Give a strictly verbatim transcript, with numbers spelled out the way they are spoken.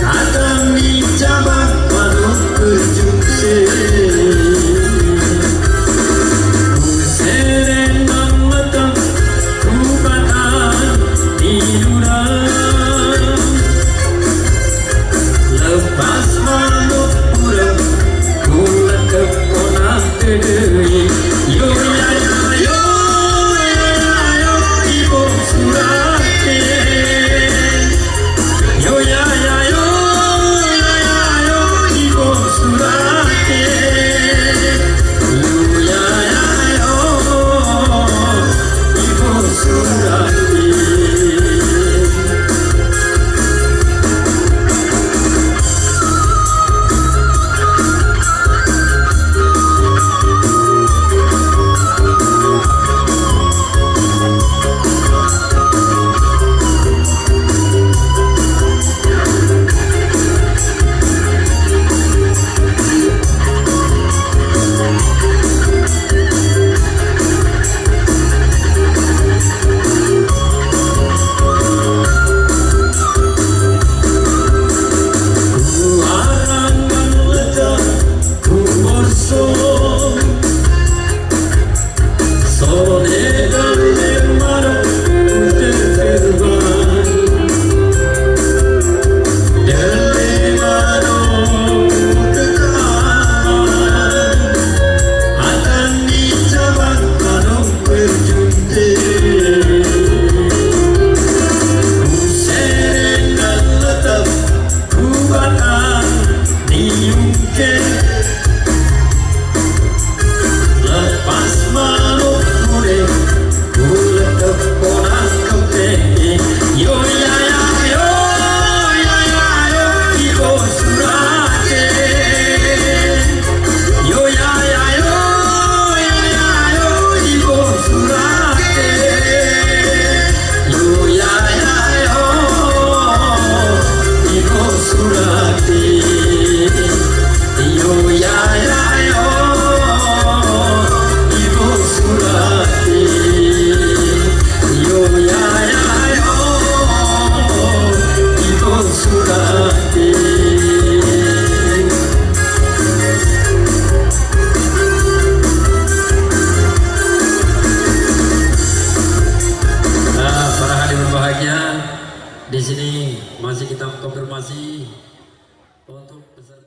Kadang di cabang manok keujute. Kusereng nang matang kubatan di lurah. Lepas manok ureueng, kuleuteb kona keudeh. Yo ya ya yo, ya ya yo, iboh surate. Yo ya ya yo, ya ya yo, iboh surate. Yo ya ya yo, iboh surate. Kusereng ngon leuteb kubatan di ungke. Lepas manok udeb, kuleuteb kona keudeh. Yo ya ya yo, ya ya yo, iboh surate. Yo ya ya yo, ya ya yo, iboh surate. Yo ya ya yo, iboh surate. Yo ya ya yo, iboh surate. Yo ya ya yo, iboh surate. Nah, para hadirin bahagia, di sini masih kita konfirmasi untuk peserta